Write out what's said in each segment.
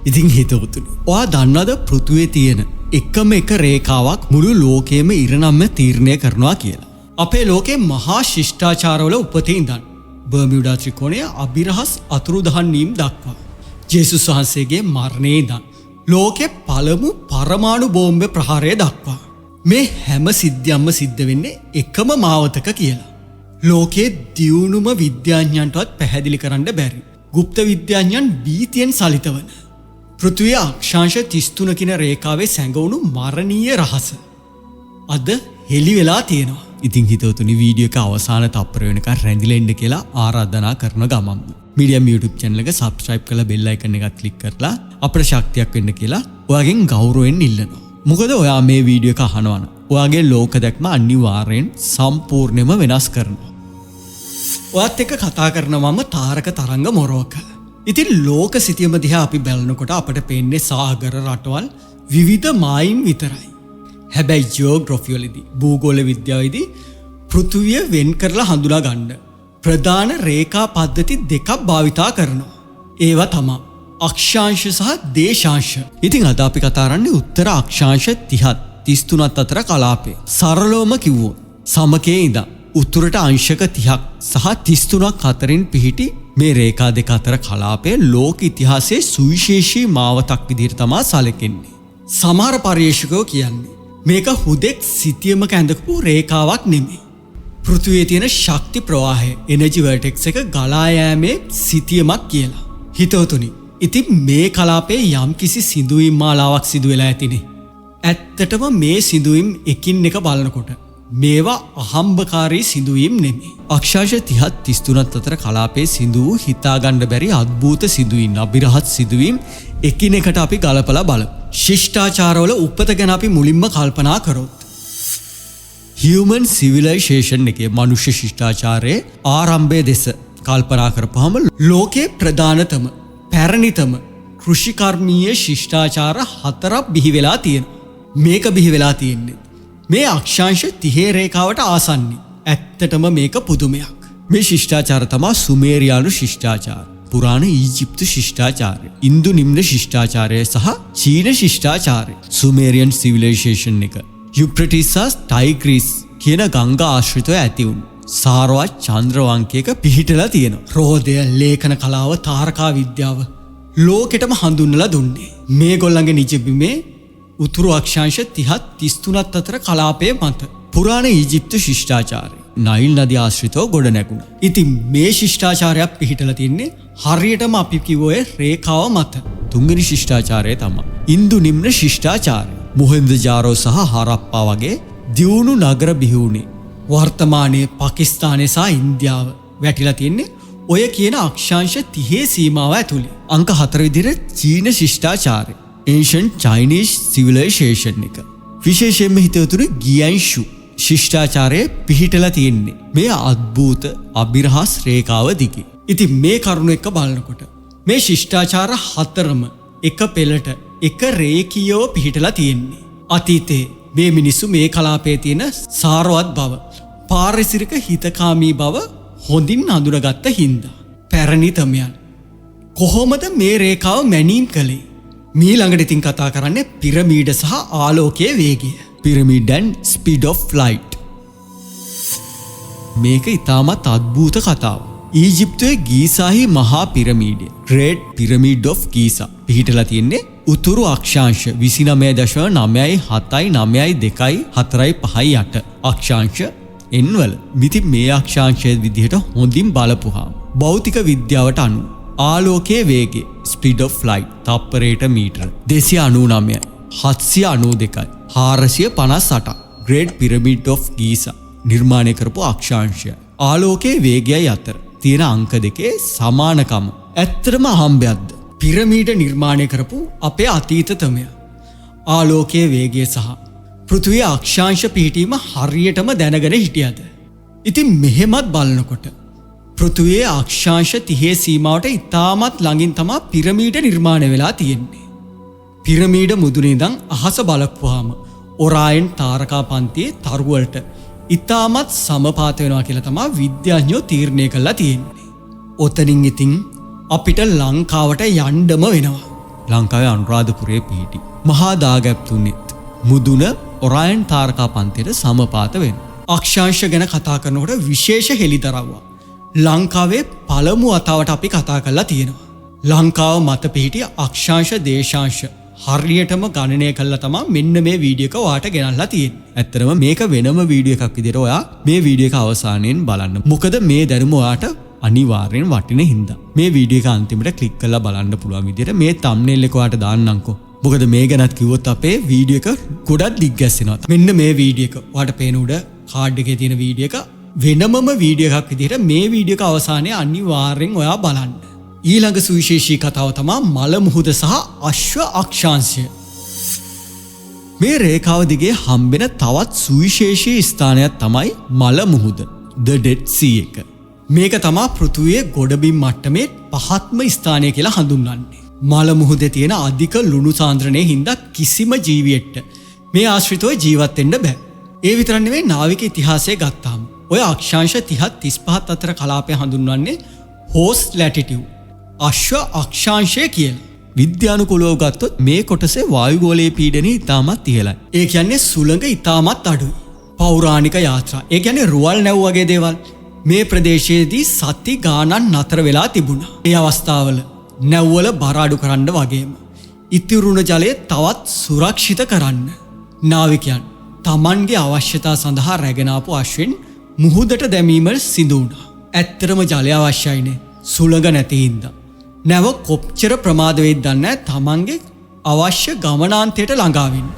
ඉතින් හිතවතුනි, ඔයා දන්නවද පෘථුවියේ තියෙන එකම එක රේඛාවක් මුළු ලෝකෙම ඉරණම තීරණය කරනවා කියලා? අපේ ලෝකේ මහා ශිෂ්ටාචාරවල උපතේ ඉඳන් බර්මියුඩා ත්‍රිකෝණය අභිරහස් අතුරුදහන් වීම දක්වා, ජේසුස් වහන්සේගේ මරණයේ ඉඳන් ලෝකේ පළමු පරමාණු බෝම්බ ප්‍රහාරය දක්වා මේ හැම සිද්ධියක්ම සිද්ධ වෙන්නේ එකම මාවතක කියලා. ලෝකයේ දියුණුම විද්‍යාඥයන්ටවත් පැහැදිලි කරන්න බැරි ගුප්ත විද්‍යාඥයන් භීතියෙන් සලිතවන පෘථිවිය අක්ෂාංශ 33 කියන රේඛාවේ සැඟවුණු මරණීය රහස අද හෙළි වෙලා තියෙනවා. ඉතින් හිතවතුනි, වීඩියෝ එක අවසාන තප්පර වෙනකන් රැඳිලා ඉන්න කියලා ආරාධනා කරන ගමන්ම මීඩියම් YouTube channel එක subscribe කරලා bell icon එකත් ක්ලික් කරලා අපට ශක්තියක් වෙන්න කියලා ඔයාගෙන් ගෞරවයෙන් ඉල්ලනවා. මොකද ඔයා මේ වීඩියෝ එක අහනවා නම් ඔයාගේ ලෝක දැක්ම අනිවාර්යෙන් සම්පූර්ණයෙන්ම වෙනස් කරනවා. ඔයත් එක්ක කතා කරන මම තාරක තරංග මොරෝක. ඉතින් ලෝක සිතියම දිහා අපි බලනකොට අපට පේන්නේ සාගර රටවල් විවිධ මායිම් විතරයි. හැබැයි ජියෝග්‍රැෆි වලදී, භූගෝල විද්‍යාවේදී පෘථුවිය වෙන් කරලා හඳුනා ගන්න ප්‍රධාන රේඛා පද්ධති දෙකක් භාවිතා කරනවා. ඒවා තමා අක්ෂාංශ සහ දේශාංශ. ඉතින් අද අපි කතා කරන්නේ උත්තර අක්ෂාංශ 30ත් 33ත් අතර කලාපය. සරලවම කිව්වොත් සමකේ ඉඳන් උතුරට අංශක 30ක් සහ 33ක් අතරින් පිහිටි මේ රේඛා දෙක අතර කලාපය ලෝක ඉතිහාසයේ සුවිශේෂී මාවතක් විදිහට තමා සැලකෙන්නේ. සමහර පර්යේෂකයෝ කියන්නේ මේක හුදෙක් සිතියමක ඇඳපු රේඛාවක් නෙමෙයි. පෘථිවියේ තියෙන ශක්ති ප්‍රවාහය, එනර්ජි වර්ටෙක්ස් එක ගලා යෑමේ සිතියමක් කියලා. හිතවතුනි, ඉතින් මේ කලාපයේ යම්කිසි සිදුවීම් මාලාවක් සිදු වෙලා ඇතිනේ. ඇත්තටම මේ සිදුවීම් එකින් එක බලනකොට මේවා අහම්බකාරී සිදුවීම් නෙමෙයි. අක්ෂාංශ 30ත් 33ත් අතර කලාපයේ සිදු වූ හිතාගන්න බැරි අద్භූත සිදුවීම්, අභිරහස් සිදුවීම් එකිනෙකට අපි ගලපලා බලමු. ශිෂ්ටාචාරවල උපත ගැන අපි මුලින්ම කල්පනා කරොත් හියුමන් සිවිලයිසේෂන් එකේ මනුෂ්‍ය ශිෂ්ටාචාරයේ ආරම්භය දෙස කල්පනා කරපුවාම ලෝකයේ ප්‍රධානතම පැරණිතම කෘෂිකර්මීය ශිෂ්ටාචාර හතරක් බිහි වෙලා තියෙනවා. මේක බිහි වෙලා තියෙන්නේ මේ අක්ෂාංශ 30 රේඛාවට ආසන්නයි. ඇත්තටම මේක පුදුමයක්. මේ ශිෂ්ටාචාර තමා සුමේරියානු ශිෂ්ටාචාර, පුරාණ ඊජිප්තු ශිෂ්ටාචාරය, ඉන්දු නිම්න ශිෂ්ටාචාරය සහ චීන ශිෂ්ටාචාරය. සුමේරියන් සිවිලයිසේෂන් එක යුප්‍රටිස් සහ ටයිග්‍රිස් කියන ගංගා ආශ්‍රිතව ඇති වුණු සාරවත් චන්ද්‍රවංකයක පිහිටලා තියෙනවා. රෝදය, ලේඛන කලාව, තාරකා විද්‍යාව ලෝකෙටම හඳුන්වලා දුන්නේ මේගොල්ලන්ගේ නිජ බිමේ උතුරු අක්ෂාංශ 30ත් 33ත් අතර කලාපය මත. පුරාණ ඊජිප්තු ශිෂ්ටාචාරය නයිල් නදිය ආශ්‍රිතව ගොඩ නැගුණා. ඉතින් මේ ශිෂ්ටාචාරයක් පිහිටලා තින්නේ හරියටම අපි කිව්ව ඔය රේඛාව මත. තුන්වෙනි ශිෂ්ටාචාරය තමයි ඉන්දු නිම්න ශිෂ්ටාචාරය. මොහෙන්ජොදාරෝ සහ හරප්පා වගේ දියුණු නගර බිහි වුණේ වර්තමානයේ පාකිස්තානය සහ ඉන්දියාව වැටිලා තින්නේ ඔය කියන අක්ෂාංශ 30 සීමාව ඇතුලේ. අංක 4 විදිහට චීන ශිෂ්ටාචාරය, ඒන්ෂන්ට් චයිනීස් සිවිලයිසේෂන් එක. විශේෂයෙන්ම හිතවතුනි, ගියන්ෂු ශිෂ්ටාචාරය පිහිටලා තියෙන්නේ මේ අద్භූත අභිරහස් රේඛාව දිගේ. ඉතින් මේ කරුණ එක්ක බලනකොට මේ ශිෂ්ටාචාර හතරම එක පෙළට එක රේඛීයව පිහිටලා තියෙන්නේ. අතීතයේ මේ මිනිස්සු මේ කලාපයේ තියෙන සාරවත් බව, පාරිසරික හිතකාමී බව හොඳින් හඳුනාගත්ත හින්දා පැරණිතමයන් කොහොමද මේ රේඛාව මැනීම් කළේ? මීළඟට ඉතින් කතා කරන්නේ පිරමීඩ සහ ආලෝකයේ වේගය. Pyramid and speed of light. මේක ඉතාමත් අద్භූත කතාවක්. ඊජිප්තුවේ ගීසාහි මහා පිරමීඩය, ග්‍රේට් පිරමීඩ් ඔෆ් ගීසා, පිහිටලා තියෙන්නේ උතුරු අක්ෂාංශ 29.9යි 7යි 9යි 2යි 4යි 5යි 8 අක්ෂාංශ එන්වල. ඉතින් මේ අක්ෂාංශය විදිහට හොඳින් බලපුවාම භෞතික විද්‍යාවට අනුව ආලෝකයේ වේගය, ස්පීඩ් ඔෆ් ලයිට්, තප්පරයට මීටර 299යි 792යි 458ක්. ග්‍රේට් පිරමිඩ් ඔෆ් ගීසා නිර්මාණය කරපු අක්ෂාංශය ආලෝකයේ වේගයයි අතර තියෙන අංක දෙකේ සමානකම ඇත්තටම අහම්බයක්ද? පිරමීඩ නිර්මාණය කරපු අපේ අතීතතමය ආලෝකයේ වේගය සහ පෘථිවියේ අක්ෂාංශ පිහිටීම හරියටම දැනගෙන හිටියද? ඉතින් මෙහෙමත් බලනකොට පෘථිවියේ අක්ෂාංශ 30 සීමාවට ඉතාමත් ළඟින් තමා පිරමීඩ නිර්මාණය වෙලා තියෙන්නේ. පිරමීඩ මුදුනේ ඉඳන් අහස බලපුවාම ඔරායන් තාරකා පන්තියේ තරුවලට ඉතාමත් සමපාත වෙනවා කියලා තමා විද්‍යාඥයෝ තීරණය කරලා තියෙන්නේ. ඔතනින් ඉතින් අපිට ලංකාවට යන්නම වෙනවා. ලංකාවේ අනුරාධපුරයේ පිහිටි මහා දාගැබ් තුනෙත් මුදුන ඔරයන් තාරකා පන්තියට සමපාත වෙනවා. අක්ෂාංශ ගැන කතා කරනකොට විශේෂ හෙළිදරව්වක් ලංකාවේ පළමු වතාවට අපි කතා කරලා තියෙනවා. ලංකාව මත පිහිටි අක්ෂාංශ දේශාංශ හරියටම ගණනය කළා තමා මෙන්න මේ වීඩියෝ එක ඔයාට ගෙනල්ලා තියෙන්නේ. ඇත්තටම මේක වෙනම වීඩියෝ එකක් විදිහට ඔයා මේ වීඩියෝ එක අවසානයෙන් බලන්න. මොකද මේ දැනුම ඔයාට අනිවාර්යෙන් වටින හින්දා. මේ වීඩියෝ එක අන්තිමට ක්ලික් කරලා බලන්න පුළුවන් විදිහට මේ තම්නේල් එක ඔයාට දාන්නම්කෝ. මොකද මේ ගැනත් කිව්වොත් අපේ වීඩියෝ එක ගොඩක් දිග්ගැස්සෙනවා. මෙන්න මේ වීඩියෝ එක ඔයාට පේන උඩ කාඩ් එකේ තියෙන වීඩියෝ එක වෙනමම වීඩියෝ එකක් විදිහට මේ වීඩියෝ එක අවසානයේ අනිවාර්යෙන් ඔයා බලන්න. ඊළඟ සුවිශේෂී කතාව තමා මල මුහුද සහ අශ්ව අක්ෂාංශය. මේ රේඛාව දිගේ හම්බෙන තවත් සුවිශේෂී ස්ථානයක් තමයි මල මුහුද, The Dead Sea එක. මේක තමා පෘථුවියේ ගොඩබිම් මට්ටමේ පහත්ම ස්ථානය කියලා හඳුන්වන්නේ. මල මුහුදේ තියෙන අධික ලුණු සාන්ද්‍රණය හින්දා කිසිම ජීවියෙක්ට මේ ආශ්‍රිතව ජීවත් වෙන්න බෑ. ඒ විතරක් නෙවෙයි, නාවික ඉතිහාසය ගත්තාම ඔය අක්ෂාංශ 30ත් 35ත් අතර කලාපය හඳුන්වන්නේ හෝස් ලැටිටියුඩ්, අශ්ව අක්ෂාංශය කියලා. විද්‍යානුකූලව ගත්තොත් මේ කොටසේ වායුගෝලයේ පීඩනය ඉතාමත් ඉහළයි. ඒ කියන්නේ සුළඟ ඉතාමත් අඩුයි. පෞරාණික යාත්‍රා, ඒ කියන්නේ රුවල් නැව් වගේ දේවල් මේ ප්‍රදේශයේදී සති ගානක් නතර වෙලා තිබුණා. ඒ අවස්ථාවල නැව්වල බර අඩු කරන්න වගේම ඉතිරුණ ජලය තවත් සුරක්ෂිත කරන්න නාවිකයන් තමන්ගේ අවශ්‍යතා සඳහා රැගෙන ආපු අශ්වයින් මුහුදට දැමීම සිදු වුණා. ඇත්තටම ජලය අවශ්‍යයිනේ, සුළඟ නැති හින්දා. නැව කොච්චර ප්‍රමාද වෙයිද දන්නේ නැහැ තමන්ගේ අවශ්‍ය ගමනාන්තයට ළඟා වෙන්න.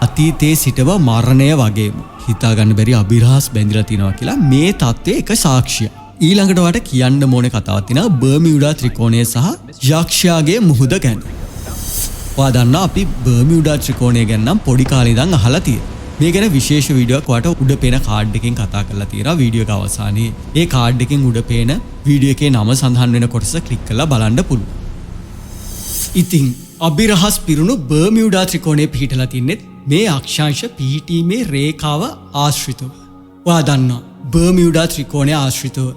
අතීතයේ සිටම මරණය වගේම හිතා ගන්න බැරි අභිරහස් බැඳිලා තියෙනවා කියලා මේ තත්ත්වයේ එක සාක්ෂියක්. ඊළඟට ඔයාලට කියන්න ඕනේ කතාවක් තියෙනවා බර්මියුඩා ත්‍රිකෝණය සහ යක්ෂයාගේ මුහුද ගැන. ඔයා දන්නවා අපි බර්මියුඩා ත්‍රිකෝණය ගැන නම් පොඩි කාලේ ඉඳන් අහලා තියෙනවා. මේ ගැන විශේෂ වීඩියෝක් ඔයාට උඩ පේන කාඩ් එකෙන් කතා කරලා තියෙනවා වීඩියෝ එක අවසානයේ. ඒ කාඩ් එකෙන් උඩ පේන වීඩියෝ එකේ නම සඳහන් වෙන කොටස ක්ලික් කරලා බලන්න පුළුවන්. ඉතින් අභිරහස් පිරුණු බර්මියුඩා ත්‍රිකෝණය පිහිටලා තින්නේ මේ අක්ෂාංශ පිහිටීමේ රේඛාව ආශ්‍රිතව. ඔයා දන්නවා බර්මියුඩා ත්‍රිකෝණය ආශ්‍රිතව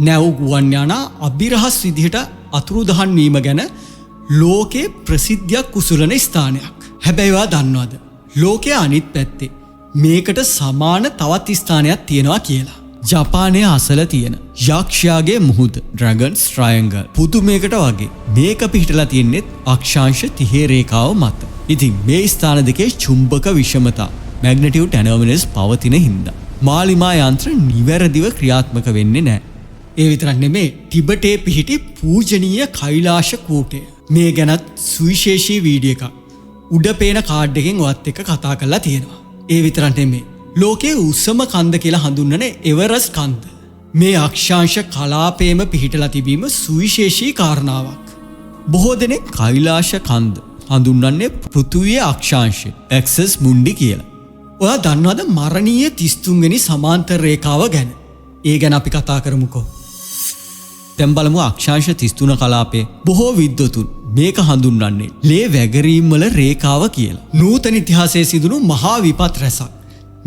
නැව් ගුවන් යානා අභිරහස් විදිහට අතුරුදහන් වීම ගැන ලෝකේ ප්‍රසිද්ධියක් උසුලන ස්ථානයක්. හැබැයි ඔයා දන්නවද ලෝකයේ අනිත් පැත්තේ මේකට සමාන තවත් ස්ථානයක් තියෙනවා කියලා? ජපානයේ අසල තියෙන යක්ෂයාගේ මුහුද, ඩ්‍රැගන්ස් ට්‍රයැන්ගල්, පුදුමයකට වගේ මේක පිහිටලා තියෙන්නේ අක්ෂාංශ 30 රේඛාව මත. ඉතින් මේ ස්ථාන දෙකේ චුම්බක විෂමතා, මැග්නටියුඩ් ඇනෝමලිස් පවතින හින්දා මාලිමා යන්ත්‍ර නිවැරදිව ක්‍රියාත්මක වෙන්නේ නැහැ. ඒ විතරක් නෙමේ, ටිබටේ පිහිටි පූජනීය කෛලාශ කූටය. මේ ගැනත් සුවිශේෂී වීඩියෝ එකක් උඩ පේන කාඩ් එකෙන් ඔයත් එක්ක කතා කරලා තියෙනවා. ඒ විතරක් නෙමේ, ලෝකයේ උසම කන්ද කියලා හඳුන්වන එවරස්ට් කන්ද මේ අක්ෂාංශ කලාපයේම පිහිටලා තිබීම සුවිශේෂී කාරණාවක්. බොහෝ දෙනෙක් කෛලාශ කන්ද හඳුන්වන්නේ පෘථුවියේ අක්ෂාංශය, ඇක්සස් මුන්ඩි කියලා. ඔයා දන්නවද මරණීය 33 වෙනි සමාන්තර රේඛාව ගැන? ඒ ගැන අපි කතා කරමුකෝ. දැන් බලමු අක්ෂාංශ 33 කලාපය. බොහෝ විද්වතුන් මේක හඳුන්වන්නේ ලේ වැගරීම් වල රේඛාව කියලා. නූතන ඉතිහාසයේ සිදුණු මහා විපත් රැසක්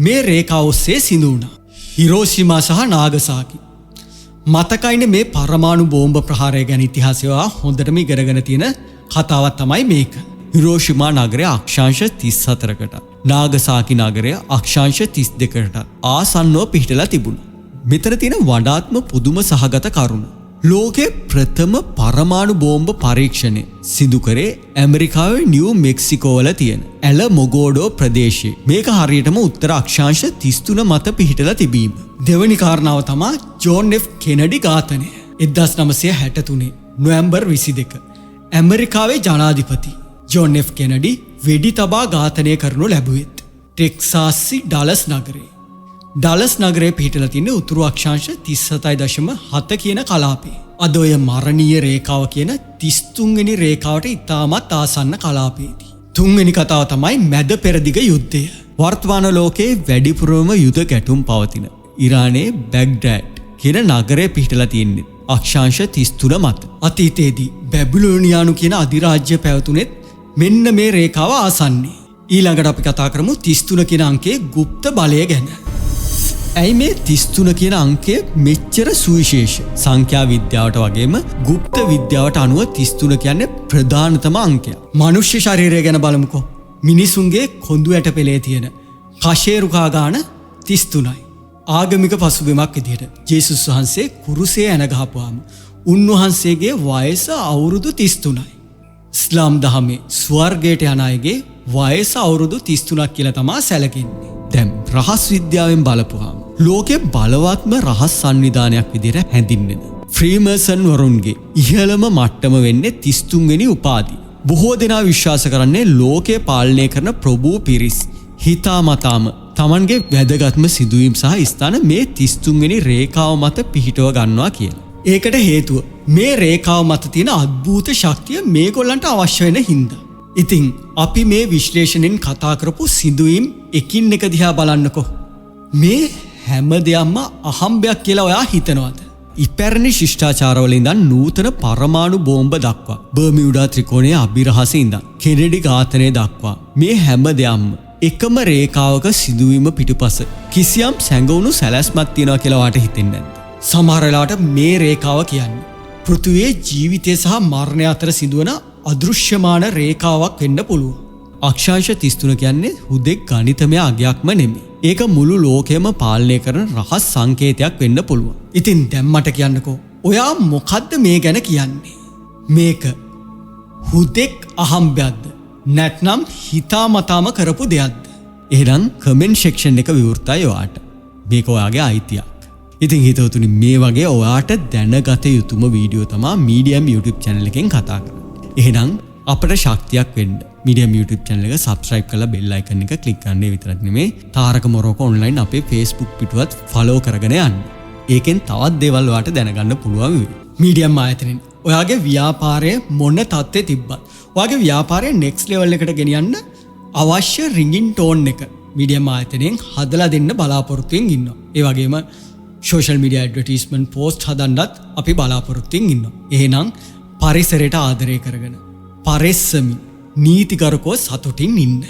මේ රේඛාව ඔස්සේ සිදු වුණා. හිරෝෂිමා සහ නාගසාකි. මතකයිනේ මේ පරමාණු බෝම්බ ප්‍රහාරය ගැන ඉතිහාසය ඔයා හොඳටම ඉගෙනගෙන තියෙන කතාවක් තමයි මේක. හිරෝෂිමා නගරය අක්ෂාංශ 34කට, නාගසාකි නගරය අක්ෂාංශ 32කට ආසන්නව පිහිටලා තිබුණා. මෙතන තියෙන වඩාත්ම පුදුම සහගත කරුණ, ලෝකයේ ප්‍රථම පරමාණු බෝම්බ පරීක්ෂණය සිදු කරේ ඇමරිකාවේ නිව් මෙක්සිකෝ වල තියෙන ඇලමොගෝඩෝ ප්‍රදේශයේ. මේක හරියටම උත්තර අක්ෂාංශ 33 මත පිහිටලා තිබීම. දෙවනි කාරණාව තමා ජෝන් එෆ් කෙනඩි ඝාතනය. 1963 නොවැම්බර් 22 ඇමරිකාවේ ජනාධිපති ජෝන් එෆ් කෙනඩි වෙඩි තබා ඝාතනය කරනු ලැබුවෙත් ටෙක්සාස්සි ඩලස් නගරේ. ඩලස් නගරේ පිහිටලා තියෙන උතුරු අක්ෂාංශ 37.7 කියන කලාපේ. අද ඔය මරණීය රේඛාව කියන 33 වෙනි රේඛාවට ඉතාමත් ආසන්න කලාපයේදී. තුන්වෙනි කතාව තමයි මැද පෙරදිග යුද්ධය. වර්තමාන ලෝකයේ වැඩිපුරම යුද ගැටුම් පවතින ඉරානයේ බැග්ඩෑඩ් කියන නගරය පිහිටලා තියෙන්නේ අක්ෂාංශ 33 මත. අතීතයේදී බැබිලෝනියානු කියන අධිරාජ්‍ය පැවතුනේත් මෙන්න මේ රේඛාව ආසන්නයේ. ඊළඟට අපි කතා කරමු 33 කියන අංකයේ ගුප්ත බලය ගැන. ඇයි මේ 33 කියන අංකය මෙච්චර සුවිශේෂ? සංඛ්‍යා විද්‍යාවට වගේම ගුප්ත විද්‍යාවට අනුව 33 කියන්නේ ප්‍රධානතම අංකයක්. මනුෂ්‍ය ශරීරය ගැන බලමුකෝ. මිනිසුන්ගේ කොඳු ඇට පෙළේ තියෙන කශේරුකා ගාන 33යි. ආගමික පසුබිමක් විදිහට ජේසුස් වහන්සේ කුරුසේ ඇන ගහපුවාම උන්වහන්සේගේ වයස අවුරුදු 33යි. ඉස්ලාම් දහමේ ස්වර්ගයට යන අයගේ වයස අවුරුදු 33ක් කියලා තමා සැලකෙන්නේ. දැන් රහස් විද්‍යාවෙන් බලපුවාම ලෝකේ බලවත්ම රහස් සංවිධානයක් විදිහට හැඳින්වෙන ෆ්‍රීමේසන් වරුන්ගේ ඉහළම මට්ටම වෙන්නේ 33 වෙනි උපාධිය. බොහෝ දෙනා විශ්වාස කරන්නේ ලෝකය පාලනය කරන ප්‍රභූ පිරිස් හිතාමතාම තමන්ගේ වැදගත්ම සිදුවීම් සහ ස්ථාන මේ 33 වෙනි රේඛාව මත පිහිටව ගන්නවා කියලා. ඒකට හේතුව මේ රේඛාව මත තියෙන අద్භූත ශක්තිය මේගොල්ලන්ට අවශ්‍ය වෙන හින්දා. ඉතින් අපි මේ විශ්ලේෂණයෙන් කතා කරපු සිදුවීම් එකින් එක දිහා බලන්නකෝ. මේ හැම දෙයක්ම අහම්බයක් කියලා ඔයා හිතනවද? ඉපැරණි ශිෂ්ටාචාරවල ඉඳන් නූතන පරමාණු බෝම්බ දක්වා, බර්මියුඩා ත්‍රිකෝණයේ අභිරහස ඉඳන් කෙනෙඩි ඝාතනය දක්වා මේ හැම දෙයක්ම එකම රේඛාවක සිදුවීම පිටුපස කිසියම් සැඟවුණු සැලැස්මක් තියෙනවා කියලා ඔයාට හිතෙන්නේ නැද්ද? සමහර වෙලාවට මේ රේඛාව කියන්නේ පෘථිවියේ ජීවිතය සහ මරණය අතර සිදුවන අදෘශ්‍යමාන රේඛාවක් වෙන්න පුළුවන්. අක්ෂාංශ 33 කියන්නේ හුදෙක් ගණිතමය අගයක්ම නෙමෙයි. ඒක මුළු ලෝකයම පාලනය කරන රහස් සංකේතයක් වෙන්න පුළුවන්. ඉතින් දැන් මට කියන්නකෝ, ඔයා මොකද්ද මේ ගැන කියන්නේ? මේක හුදෙක් අහම්බයක්ද? නැත්නම් හිතාමතාම කරපු දෙයක්ද? එහෙනම් කමෙන්ට් සෙක්ෂන් එක විවෘතයි ඔයාට. මේක ඔයාගේ අයිතියක්. ඉතින් හිතවතුනි, මේ වගේ ඔයාට දැනගත යුතුම වීඩියෝ තමා මීඩියම් YouTube channel එකෙන් කතා කරන්නේ. එහෙනම් අපට ශක්තියක් වෙන්න මීඩියම් YouTube channel එක subscribe කරලා bell icon එක click කරන්න විතරක් නෙමේ, තාරක මොරෝකෝ ඔන්ලයින් අපේ Facebook පිටුවත් follow කරගෙන යන්න. ඒකෙන් තවත් දේවල් ඔයාට දැනගන්න පුළුවන් වෙයි. මීඩියම් ආයතනයෙන් ඔයාගේ ව්‍යාපාරය මොන තත්ත්වයේ තිබ්බත් ඔයාගේ ව්‍යාපාරය next level එකට ගෙනියන්න අවශ්‍ය රින්ගින් ටෝන් එක මීඩියම් ආයතනයෙන් හදලා දෙන්න බලාපොරොත්තුවෙන් ඉන්නවා. ඒ වගේම සෝෂල් මීඩියා ඇඩ්වර්ටයිස්මන්ට් පෝස්ට් හදන්නත් අපි බලාපොරොත්තුවෙන් ඉන්නවා. එහෙනම් පරිසරයට ආදරය කරගෙන පරෙස්සමින් නීතිගරුකව සතුටින් ඉන්න.